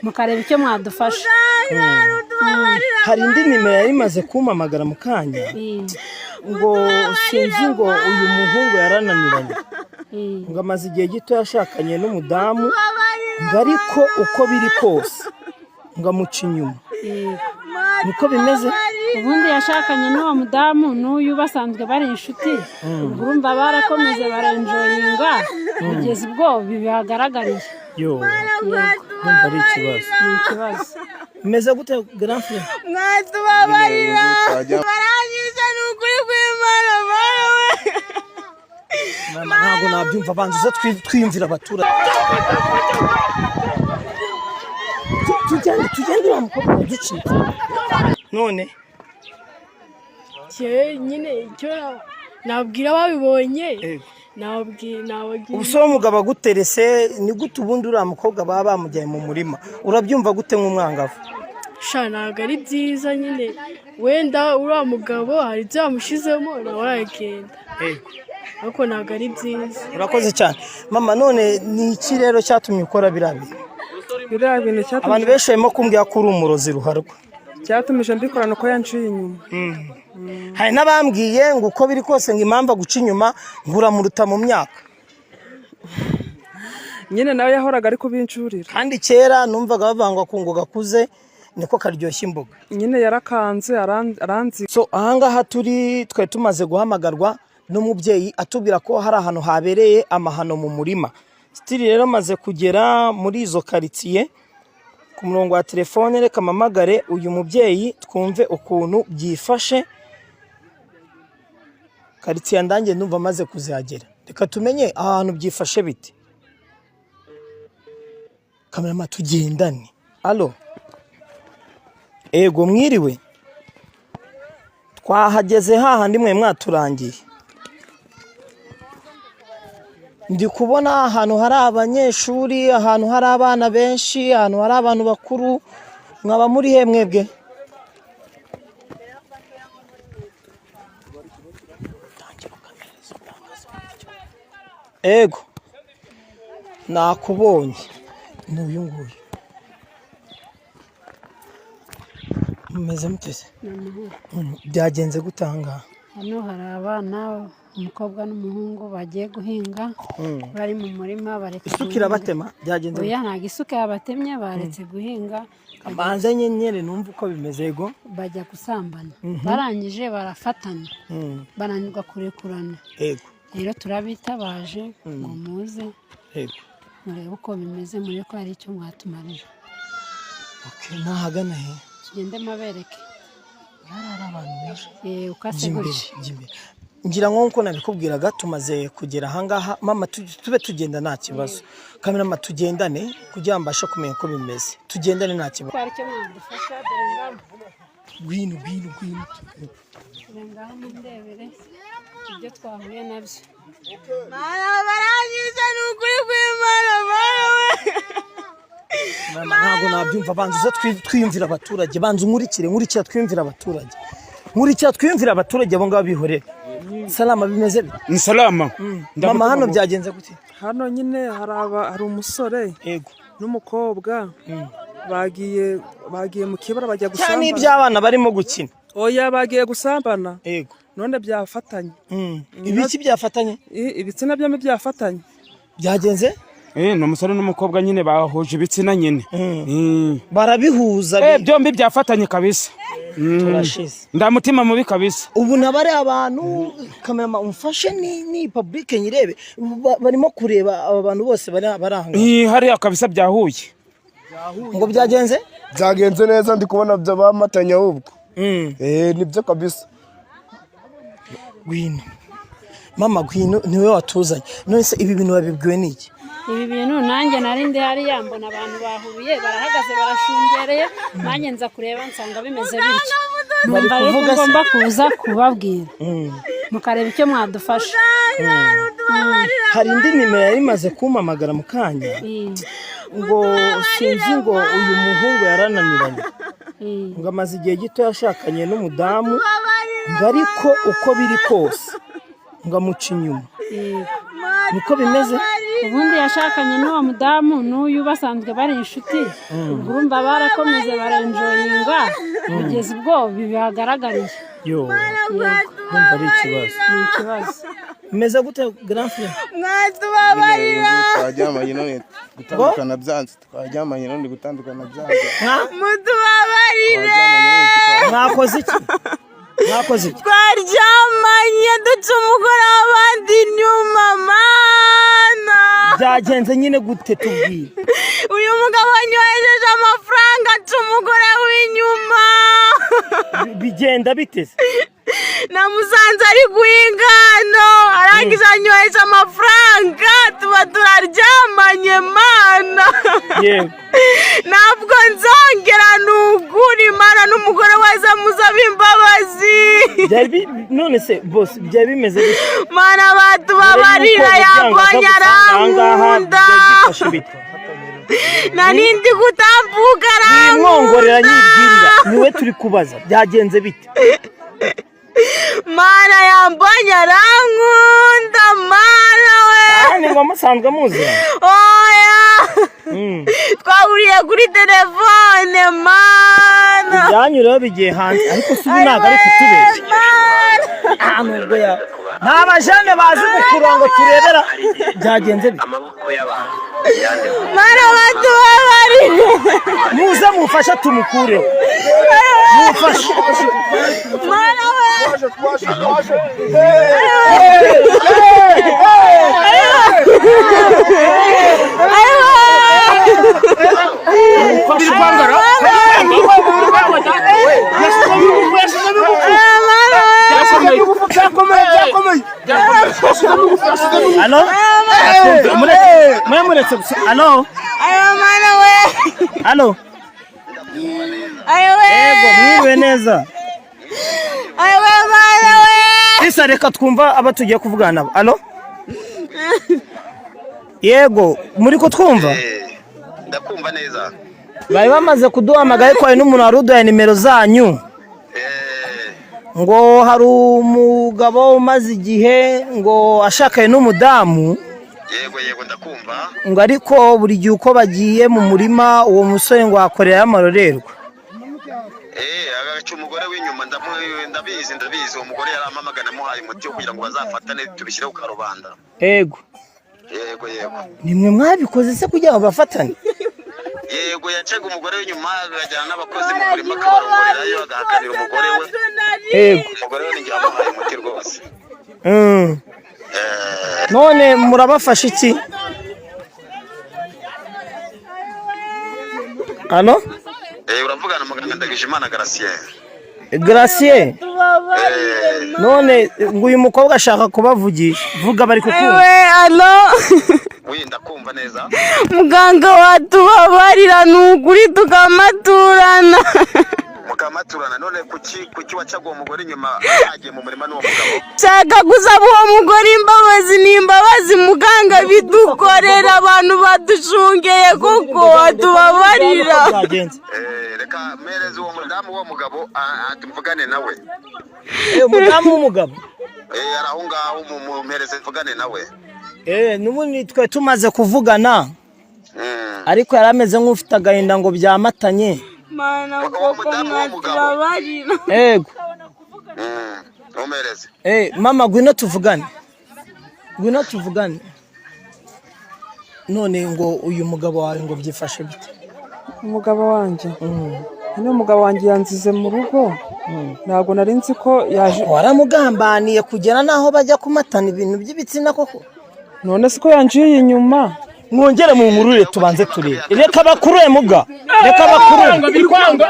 Mukareba icyo mwadufasha. Hari indi nimero yari imaze kumpamagara mu kanya, ngo sinzi ngo uyu muhungu yarananiranye, ngo amaze igihe gito yashakanye n'umudamu, ngo ariko uko biri kose ngo amuca inyuma. Niko bimeze? Ubundi yashakanye n'uwo mudamu n'uyu basanzwe bari inshuti. Ubwo urumva barakomeze barenjoyinga kugeza ubwo bibagaragariye. Yo! Yego. Ndumva ari ikibazo. Ni ikibazo. Bimeze gute, grand frère? Mwatubabarira, barangije, ni ukuri kw'Imana, Mana we. Mama, ntabwo nabyumva. Banza uze twiyumvire abaturage. Tugende, tugende, uriya mukobwa araducitse none. Njyewe nyine icyo nabwira ababibonye, nababwira Ubu se uwo mugabo aguterese ni gute? Ubundi uriya mukobwa baba bamujyanye mu murima, urabyumva gute nk'umwangavu? Sha, ntabwo ari byiza nyine. Wenda uriya mugabo hari ibyo yamushyizemo, nawe aragenda, ariko ntabwo ari byiza. Urakoze cyane, mama. None ni iki rero cyatumye ukora biriya bintu? Biriya bintu Abantu cyatumije benshi barimo kumbwira ko uri umurozi ruharwa. Cyatumije mbikora nuko yanciye inyuma. Hari n'abambwiye ngo uko biri kose, ngo impamvu aguca inyuma ngo uramuruta mu myaka. Nyine nawe yahoraga ari kubincurira. Kandi kera numvaga bavuga ngo akungu gakuze niko karyoshya imboga. Nyine yarakanze, aranzi. So ahangaha turi, twari tumaze guhamagarwa n'umubyeyi atubwira ko hari ahantu habereye amahano mu murima. Sitiri rero amaze kugera muri izo karitsiye ku murongo wa telefone. Reka mpamagare uyu mubyeyi twumve ukuntu byifashe. Karitsiye ndange ndumva amaze kuzihagera. Reka tumenye ahantu byifashe bite. Kamerama, tugendane. Allo? Ego, mwiriwe. Twahageze hahandi mwe mwaturangiye. Ndi kubona ahantu hari abanyeshuri, ahantu hari abana benshi, ahantu hari abantu bakuru. Mwaba muri he mwebwe? Ego, nakubonye, ni uyu nguyu. Mumeze muteze? Byagenze gute ahangaha? Hano hari abana, umukobwa n'umuhungu, bagiye guhinga, bari mu murima bareka Isuka guhinga. irabatema? Byagenze gute? Oya, ntabwo isuka yabatemye, baretse guhinga. Banze nyenyeri numva uko bimeze. Yego. Bajya gusambana, barangije barafatana, bananirwa kurekurana. Rero turabitabaje ngo muze murebe uko bimeze, murebe ko hari icyo mwatumarira. Okay, nahagana he? Tugende mabereke. Hari abantu benshi. Ukase Jya imbere. gutya. Jya imbere. Ngira ngo nk'uko nabikubwiraga, tumaze kugera ahangaha. Mama, tube tugenda, nta kibazo. Kamerama, tugendane kugira ngo mbashe kumenya uko bimeze. Tugendane, nta kibazo. Ko hari icyo mwadufasha, dore ngaho. Ngwino, ngwino, ngwino. Dore ngaho, mundebere ibyo twahuye nabyo. Mana, barangije, ni ukuri kw'Imana, Mana we. Mama, ntabwo nabyumva. Banza uze twiyumvire abaturage. Banza unkurikire, nkurikira twiyumvire abaturage, nkurikira twiyumvire abaturage. Abo ngabo bihorere. Salama, bimeze bite? Ni salama. Mama, hano byagenze gute? Hano nyine hari umusore n'umukobwa bagiye mu kibara, bajya Cyane. gusambana. Iby'abana barimo gukina? Oya, bagiye gusambana. None byafatanye. Ibiki byafatanye? Ibitsina byombi byafatanye. Byagenze? Ni umusore n'umukobwa nyine bahuje ibitsina nyine. Barabihuza. Byombi byafatanye kabisa. Turashize. Nda mutima mubi kabisa. Ubu nabari abantu, kamerama umfashe, ni public nyirebe. Barimo kureba aba bantu bose bari aha ngaha. Hariya kabisa byahuye. Ngo byagenze? Byagenze neza, ndi kubona byo bamatanye ahubwo. Nibyo kabisa. Gwino mama, gwino, niwe watuzanye. None se ibi bintu babibwiwe n'iki? Ibi bintu nanjye nari ndi hariya, mbona abantu bahuruye, barahagaze, barashungereye, nanjye nza kureba nsanga bimeze bityo. Bari Numva rero ko kuvuga se? ngomba kuza kubabwira mukareba icyo mwadufasha. Hari indi nimero yari imaze kumpamagara mu kanya, ngo sinzi ngo uyu muhungu yarananiranye, ngo amaze igihe gito yashakanye n'umudamu, ngo ariko uko biri kose ngo amuca inyuma. Niko bimeze? Ubundi yashakanye n'uwo mudamu n'uyu basanzwe bari inshuti, ubwo urumva barakomeze barenjoyinga kugeza ubwo bibagaragariye. Yo. Yego. Ndumva ari ikibazo. Ni ikibazo. Bimeze gute, grand frère? Mwatubabarira. Twaryamanye none gutandukana byanze, twaryamanye none gutandukana byanze. Mutubabarire. Twaryamanye none. Mwakoze iki? Mwakoze iki? Twaryamanye duca umugore w'abandi inyuma, Mana. Byagenze nyine gute? Tubwire. Uyu mugabo anyohejeje amafaranga, aca umugore w'inyuma. Bigenda bite se? Namusanze ari guhinga hano, arangije anyoheje amafaranga, tuba turaryamanye, Mana. Ntabwo nzongera, nugura Imana n'umugore wese amusaba imbabazi. None se boss, byari bimeze bite? Mana, batubabarira, yambonye arankunda. Byari bite? Narindi gutambuka. Mwongorera. Arankunda. Nyibwirira, niwe turi kubaza, byagenze bite? Mana, yambonye arankunda, Mana we. Kandi ngo musanzwe muziranye? Oya, twahuriye kuri telefone, Mana. Ibyanyu rero bigiye hanze, ariko si ubu ntabwo ari kutubeshya? Mana. Nta nubwo ya nta bajene bazi gukurura ngo turebera byagenze bite. Mana, batubabarire. Muze mufashe tumukureho, mufashe. Mana we. Twaje. Biri kwangara. Byakomeye, byakomeye. Allo, mwe muretse gusa, allo. Ayo Mana we. Allo. Ayo we. Yego, mwiriwe neza. Ayo we, Mana we. Isa, reka twumva aba tugiye kuvugana nabo. Allo, yego, muri kutwumva? Ndakumva neza. Bari bamaze kuduhamagara, ariko hari n'umuntu wari uduhaye nimero zanyu ngo hari umugabo umaze igihe ngo ashakanye n'umudamu. Yego, ndakumva. Ngo ariko buri gihe uko bagiye mu murima, uwo musore ngo ahakorerayo amarorerwa. Agaca umugore w'inyuma, ndabizi, ndabizi. Uwo mugore yarampamagana, amuhaye umuti wo kugira ngo bazafatane, tubishyire ku karubanda. Yego. Yego. Nimwe mwabikoze se kugira ngo bafatane? Yego, yacaga umugore w'inyuma, akajyana n'abakozi mu murima, akabarongorerayo, agahakanira umugore we. Umugore we ninjye wamuhaye umuti rwose. None murabafasha iki? Allo? Uravugana muganga Ndagijimana Gratien. Gracier, none ngo uyu mukobwa ashaka kubavugisha, vuga, bari kukumva. Ewe, allo. Wi, ndakumva neza. Muganga, watubabarira ni ukuri tukamaturana. Mukamaturana? None kuki wacaga uwo mugore inyuma yagiye mu murima n'uwo mugabo? Nshaka gusaba uwo mugore imbabazi, ni imbabazi muganga, bidukorera abantu badushungeye kuko watubabarira. Reka mpereze uwo mudamu w'uwo mugabo, tuvugane nawe. Umudamu w'umugabo? Ari aho ngaho, mumpereze mvugane nawe. N'ubundi twe tumaze kuvugana, ariko yari ameze nk'ufite agahinda ngo byamatanye. Mana, koko mwatubabarira. Yego. Mumpereze. Mama, ngwino tuvugane, ngwino tuvugane. None ngo uyu mugabo wawe ngo byifashe bite? Umugabo wanjye hano, umugabo wanjye yanzize mu rugo, ntabwo nari nzi ko yaje. Waramugambaniye kugera n'aho bajya kumatana ibintu by'ibitsina koko? None siko yanciye inyuma. Mwongere mu nkurure tubanze turebe. Reka bakurure muga, reka bakurure. Biri kwanga.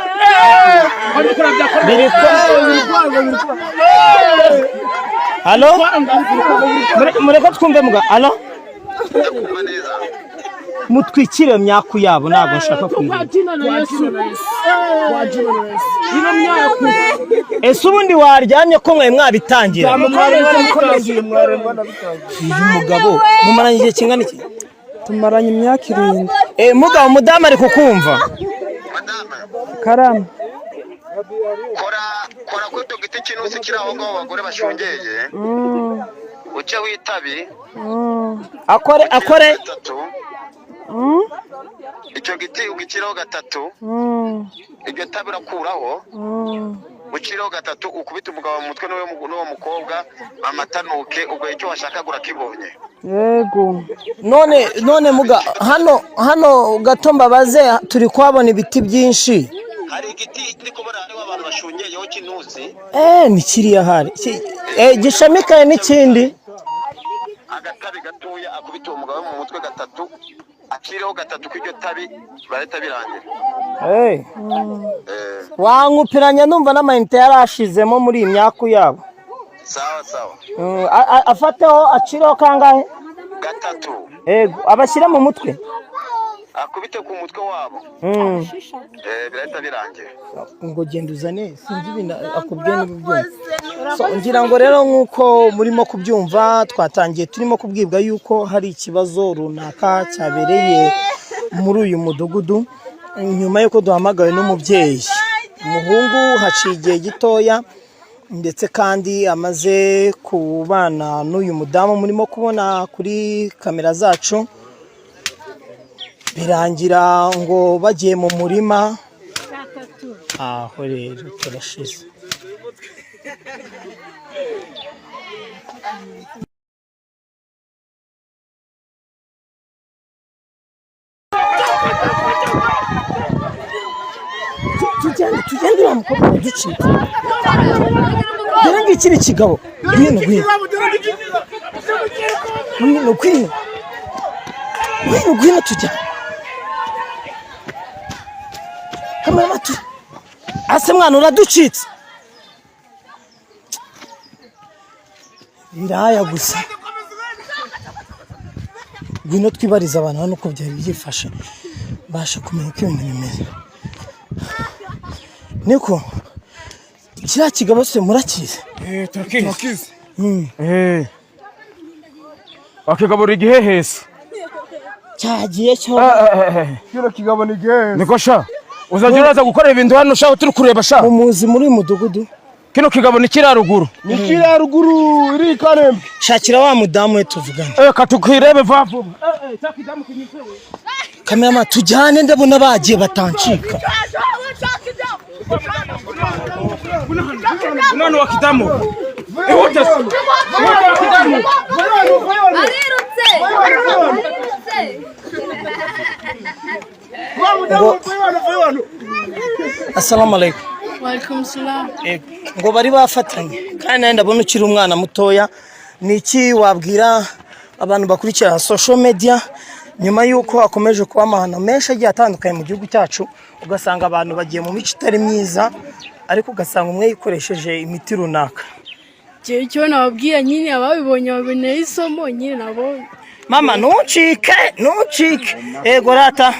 Biri kwanga. Allo, mureke twumve muga. Allo, mutwikire myaku yabo, ntabwo nshaka kuyireba. Ese ubundi waryamye ko mwari mwabitangira? Uyu mugabo mumaranye igihe kingana iki? Tumaranye imyaka 7. Mugabo, umudamu ari kukumva. Karame. Kora kuri icyo giti cy'intusi kiri aho ngaho abagore bashungeye. Uceho itabi. Akore akore. Gatatu. Icyo giti ugiciraho gatatu. Iryo tabi urakuraho, ucireho gatatu, ukubite umugabo mu mutwe n'uwo mukobwa bamatanuke. Ubwo icyo washakaga urakibonye. Yego. None muga, hano gato mbabaze, turi kuhabona ibiti byinshi. Hari igiti ndi kubona hariho abantu bashungeyeho cy'intusi. Ni kiriya hari gishamikaye n'ikindi. Agatabi gatoya, akubite uwo mugabo mu mutwe gatatu, acireho gatatu kw'iryo tabi, barahita birangira. Wankupiranya, numva n'amayinite yarashizemo muri iyi myaku yabo. Sawa sawa. Afateho acireho kangahe? Gatatu. Yego, abashyire mu mutwe. Akubite ku mutwe wabo. Birahita birangira. Ngo genda uzane, sinzi ibintu akubwiye niba ubyumva. So, ngira ngo rero nk'uko murimo kubyumva, twatangiye turimo kubwibwa yuko hari ikibazo runaka cyabereye muri uyu mudugudu, nyuma y'uko duhamagawe n'umubyeyi. Umuhungu haciye igihe gitoya ndetse kandi amaze kubana n'uyu mudamu murimo kubona kuri kamera zacu, birangira ngo bagiye mu murima. Aho rero turashize. Tugende tugende, uriya mukobwa araducika. Dore ngiki ni ikigabo. Ngwino, ngwino, ngwino, ngwino, ngwino, ngwino, tujya kamera tu ase mwana uraducitse. Biraya gusa. Ngwino twibarize abantu hano uko byari byifashe, mbasha kumenya uko ibintu bimeze. Niko kiriya kigabo se murakizi? Turakizi. Wakigaburira igihehesi. Cyagiye cyo. Kino kigabo ni gihehesi. Niko sha, uzajya uraza gukora ibintu hano sha, turi kureba sha. Umuzi muri uyu mudugudu? Kino kigabo ni kiriya ruguru. Ni kiriya ruguru iri Karembe. Shakira wa mudamu we tuvugane. Katukirebe vuba vuba. Kamerama, tujyane, ndabona bagiye batancika. None wa kidamu. Ihute se. Ihute wa kidamu. Arirutse! Arirutse! Ngo assalamu alaikum. Walaikum salam. Ngo bari bafatanye, kandi nawe ndabona ukiri umwana mutoya. Ni iki wabwira abantu bakurikira social media nyuma y'uko hakomeje kuba amahano menshi agiye atandukanye mu gihugu cyacu, ugasanga abantu bagiye mu mico itari myiza, ariko ugasanga umwe yikoresheje imiti runaka? Njyewe icyo nababwira nyine, ababibonye baboneye isomo nyine nabo. Mama, ntucike, ntucike. Ego rata,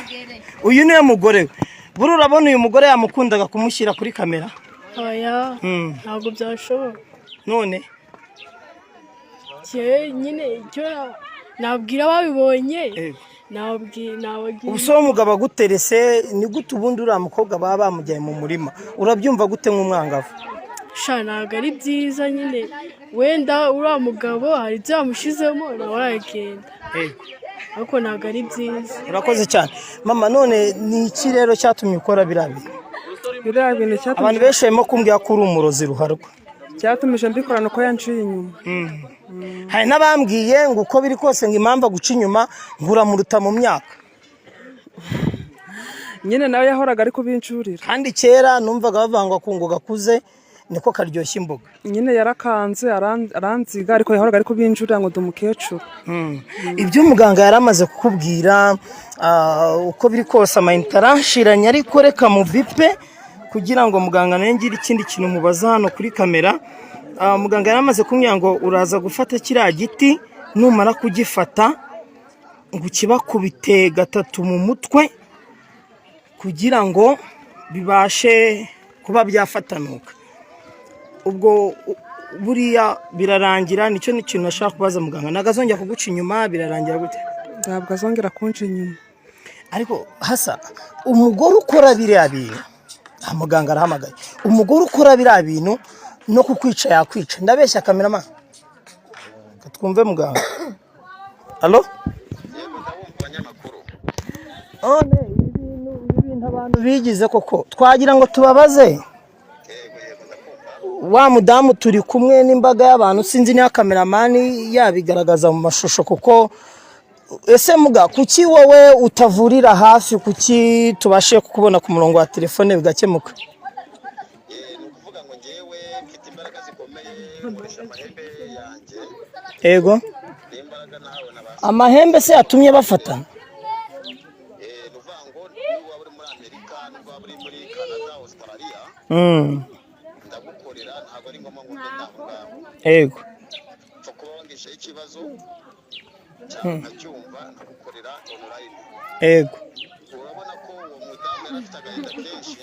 uyu niwe mugore we. Buri urabona uyu mugore yamukundaga kumushyira kuri kamera? Oya, ntabwo byashoboka. None? Njyewe nyine icyo nabwira ababibonye, nababwira. Ubu se umugabo aguterese, ni gute ubundi uriya mukobwa baba bamujyanye mu murima? Urabyumva gute nk'umwangavu? Sha, ntabwo ari byiza nyine. Wenda uriya mugabo hari ibyo yamushyizemo, nawe aragenda, ariko ntabwo ari byiza. Urakoze cyane mama. None ni iki rero cyatumye ukora biriya bintu? Biriya bintu cyatumije Abantu benshi barimo kumbwira ko uri umurozi ruharwa. Cyatumije mbikora nuko yanciye inyuma. Hari n'abambwiye ngo uko biri kose, ngo impamvu aguca inyuma ngo uramuruta mu myaka. Nyine nawe yahoraga ari kubincurira. Kandi kera numvaga bavuga ngo akungo gakuze niko karyoshya imboga. Nyine yarakanze aranziga, ariko yahoraga ari kubincurira ngo ndi umukecuru. Ibyo muganga yari amaze kukubwira, uko biri kose amayinite aranshiranye, ariko reka mu bipe kugira ngo muganga nawe ngire ikindi kintu mubaza hano kuri kamera. Muganga yari amaze kumbwira ngo uraza gufata kiriya giti, numara kugifata ngo ukibakubite gatatu mu mutwe kugira ngo bibashe kuba byafatanuka. Ubwo buriya birarangira. Nicyo ni ikintu nashaka kubaza muganga. Ntabwo azongera kuguca inyuma? Birarangira gute? Ntabwo azongera kunca inyuma. Ariko hasa umugore ukora biriya bintu, muganga arahamagaye, umugore ukora biriya bintu no kukwica yakwica. Ndabeshya, kamerama? Twumve muganga. Allo? None ibi bintu abantu bigize koko, twagira ngo tubabaze wa mudamu turi kumwe n'imbaga y'abantu. Sinzi niba cameraman yabigaragaza mu mashusho. Kuko ese muga, kuki wowe utavurira hafi? Kuki tubashe kukubona ku murongo wa telefone bigakemuka? Ni ukuvuga ngo ngewe mfite imbaraga zikomeye, nkoresha amahembe yanjye. N'imbaraga nawe na ba Amahembe se yatumye bafatana? Ni ukuvuga ngo niba waba uri muri Amerika, nubwo waba uri muri Canada, Australia, ndagukorera. Ntabwo ari ngombwa ngo mbe ndaho ngaho. Pfa kuba wangishaho ikibazo cyangwa nkacyumva, nkagukorera online. Urabona ko uwo mudamu yari afite agahinda kenshi,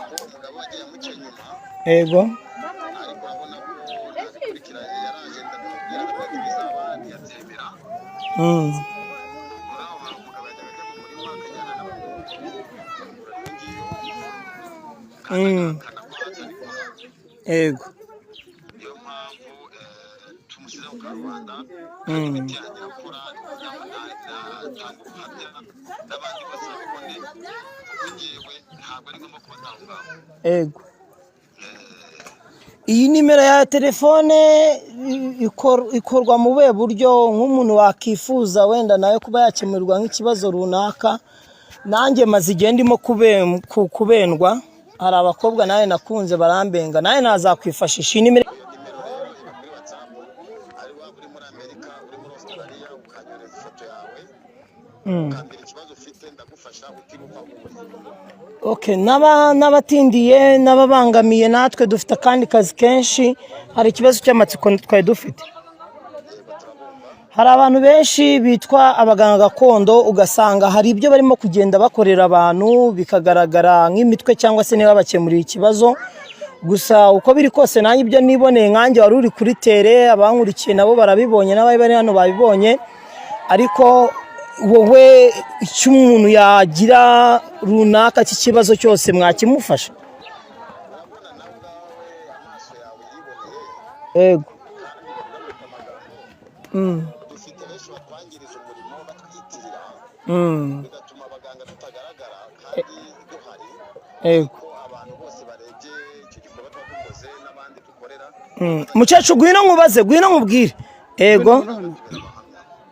ko umugabo wagiye amuca inyuma. Ariko urabona ko ntabikurikiranye, yaraje ndabimubwira, ndavuga ati bizaba, ntiyabyemera. Uriya umugabo yajyaga ajya mu murima akajyana n'abahungu bakura iyo ngiyo, kandi agahakana ko atabikora. Niyo mpamvu tumushyize ku karubanda, kandi imiti yanjye irakora. Ni umudamu natanga ubuhamya n'abandi bose babibone, kuko ngewe ntabwo ari ngombwa kuba aho ngaho. Yego, iyi nimero ya telefone ikorwa mu buhe buryo? Nk'umuntu wakifuza wenda nawe kuba yakemurirwa nk'ikibazo runaka, nanjye maze igihe ndimo kubendwa, hari abakobwa nawe nakunze barambenga, nawe nazakwifashisha iyi nimero. Iyo nimero rero iba kuri WhatsApp. Ari waba uri muri Amerika, uri muri Australia, ukanyohereza ifoto yawe, ukambwira ikibazo ufite, ndagufasha utiriwe uva aho uri. Okay, n'abatindiye n'ababangamiye, natwe dufite akandi kazi kenshi. Hari ikibazo cy'amatsiko twari dufite. Hari abantu benshi bitwa abaganga gakondo, ugasanga hari ibyo barimo kugenda bakorera abantu bikagaragara nk'imitwe, cyangwa se niba bakemurira ikibazo gusa. Uko biri kose, nanjye ibyo niboneye, nkanjye wari uri kuri terrain, abankurikiye nabo barabibonye, n'abari bari hano babibonye. Ariko wowe, icyo umuntu yagira runaka cy'ikibazo cyose, mwakimufasha? Urabona nawe ubwawe amaso yawe yiboneye. Kandi uravuga amagambo. Dufite benshi batwangiriza umurimo batwitirira, bigatuma abaganga tutagaragara kandi duhari. Ko abantu bose barebye icyo gikorwa tuba dukoze n'abandi dukorera. Mukecuru, ngwino nkubaze, ngwino nkubwire. Yego.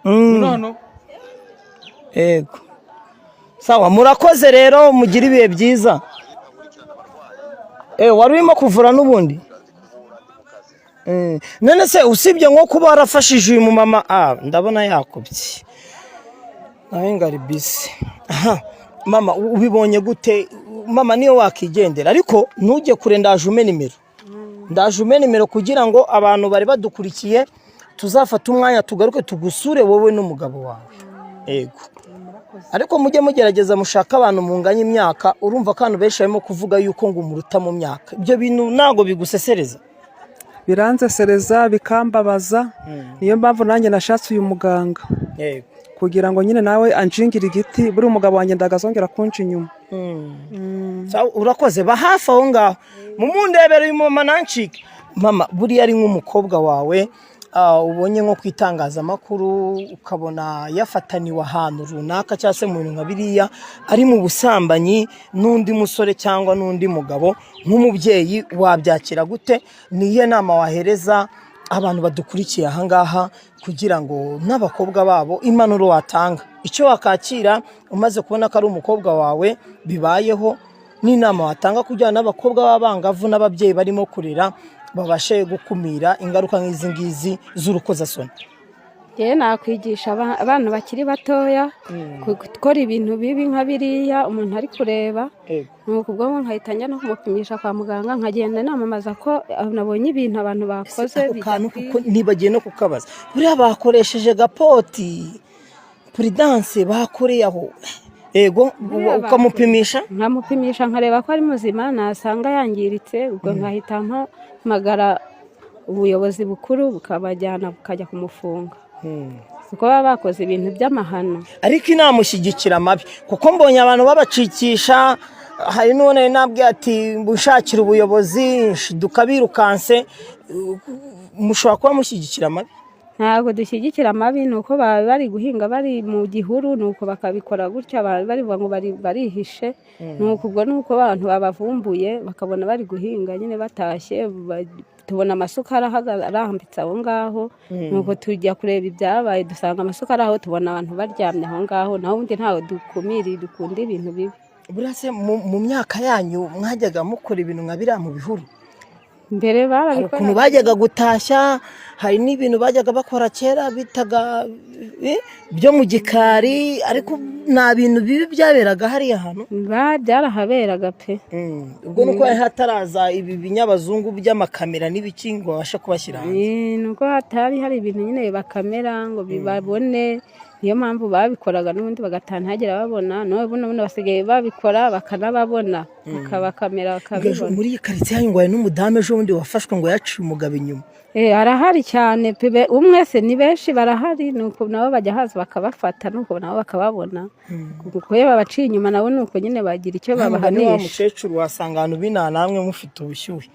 Hano. Yego, sawa, murakoze rero, mugire ibihe byiza. Wari urimo kuvura n'ubundi? None se usibye nko kuba warafashije uyu mumama, ndabona yakubye nawe ngo ari busy. Aha mama, ubibonye gute mama? Niyo wakigendera, ariko ntujye kure. Ndaje ume nimero, ndaje ume nimero kugira ngo abantu bari badukurikiye tuzafate umwanya tugaruke tugusure wowe n'umugabo wawe. Yego, ariko mujye mugerageza mushake abantu munganya imyaka. Urumva ko abantu benshi barimo kuvuga yuko ngo umuruta mu myaka. Ibyo bintu ntabwo bigusesereza? Biransesereza, bikambabaza. Niyo mpamvu nanjye nashatse uyu muganga kugira ngo nyine nawe anshingire igiti. Buri umugabo wanjye ndagazongera kunca inyuma. Sawa, urakoze. Ba hafi aho ngaho, mumundebere uyu mama nancike. Mama, buriya ari nk'umukobwa wawe, ubonye nko ku itangazamakuru, ukabona yafataniwe ahantu runaka cyangwa se mu bintu nka biriya, ari mu busambanyi n'undi musore cyangwa n'undi mugabo, nk'umubyeyi wabyakira gute? Ni iyihe nama wahereza abantu badukurikiye ahangaha kugira ngo n'abakobwa babo, impanuro watanga, icyo wakakira umaze kubona ko ari umukobwa wawe bibayeho, n'inama watanga kugira ngo n'abakobwa b'abangavu n'ababyeyi barimo kurera babashe gukumira ingaruka nk'izi ngizi z'urukozasoni? Njyewe nakwigisha abana bakiri batoya gukora ibintu bibi nka biriya umuntu ari kureba, nuko ubwo nkahita njya no kumupimisha kwa muganga, nkagenda namamaza ko nabonye ibintu abantu bakoze. Ako kantu kuko nibagiye no kukabaza, buriya bakoresheje gapoti Prudence bakoreye aho? Yego. Buriya Ukamupimisha? Nkamupimisha, nkareba ko ari muzima, nasanga yangiritse, ubwo nkahita mpamagara ubuyobozi bukuru bukabajyana, bukajya kumufunga, kuko baba bakoze ibintu by'amahano. Ariko inama ushyigikira amabi? Kuko mbonye abantu babacikisha, hari n'uwo nari nabwiye ati bushakira ubuyobozi, dukabirukanse. Mushobora kuba mushyigikira amabi? Ntabwo dushyigikira amabi, ni uko baba bari guhinga bari mu gihuru, ni uko bakabikora gutya, barivuga ngo barihishe. Ni uko ubwo ni uko abantu babavumbuye, bakabona bari guhinga nyine batashye, tubona amasuka arambitse aho ngaho. Nuko tujya kureba ibyabaye, dusanga amasuka ari aho, tubona abantu baryamye aho ngaho. Naho ubundi ntawe dukumira, dukunda ibintu bibi. Buriya se mu myaka yanyu mwajyaga mukora ibintu nka biriya mu bihuru? Mbere Hari barabikora. ukuntu bajyaga gutashya, hari n'ibintu bajyaga bakora kera bitaga byo mu gikari, ariko nta bintu bibi byaberaga hariya hantu? Byarahaberaga pe. Ubwo nuko hari hataraza ibi binyabazungu by'amakamera n'ibiki ngo babashe kubashyira hanze. Nuko hatari hari ibintu nyine bakamera ngo bibabone, niyo mpamvu babikoraga n'ubundi bagataha ntihagire ababona. None buno basigaye babikora bakanababona, bakabakamera bakabibona. Muri iyi karitsiye yanyu ngo hari n'umudamu ejo bundi wafashwe ngo yaciye umugabo inyuma? Arahari cyane pe, umwe se, ni benshi barahari. Nuko nabo bajya haza bakabafata, nuko nabo bakababona, kuko iyo babaciye inyuma nabo nuko nyine bagira icyo Wa mugani wa babahanisha. mukecuru, wasanga ahantu binaha namwe mufite ubushyuhe.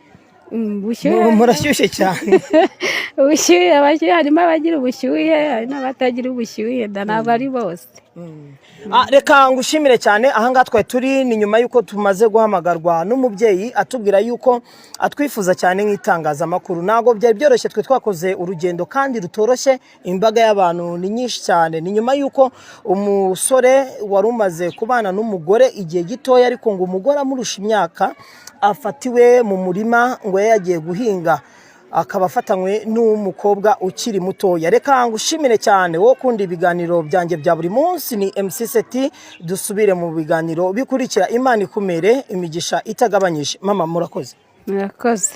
Ubushyuhe. Murashyushye cyane. Ubushyuhe, abashyuhe, harimo abagira ubushyuhe, hari n'abatagira ubushyuhe da, ntabwo ari bose. Reka ngushimire cyane. Ahangaha twari turi ni nyuma y'uko tumaze guhamagarwa n'umubyeyi atubwira yuko atwifuza cyane nk'itangazamakuru. Ntabwo byari byoroshye, twe twakoze urugendo kandi rutoroshye, imbaga y'abantu ni nyinshi cyane. Ni nyuma y'uko umusore wari umaze kubana n'umugore igihe gitoya, ariko ngo umugore amurusha imyaka, afatiwe mu murima ngo yari yagiye guhinga, akaba afatanywe n'umukobwa ukiri mutoya. Reka ngushimire cyane wowe ukunda ibiganiro byanjye bya buri munsi. Ni MC Seti, dusubire mu biganiro bikurikira. Imana ikumere imigisha itagabanyije. Mama, murakoze. Murakoze.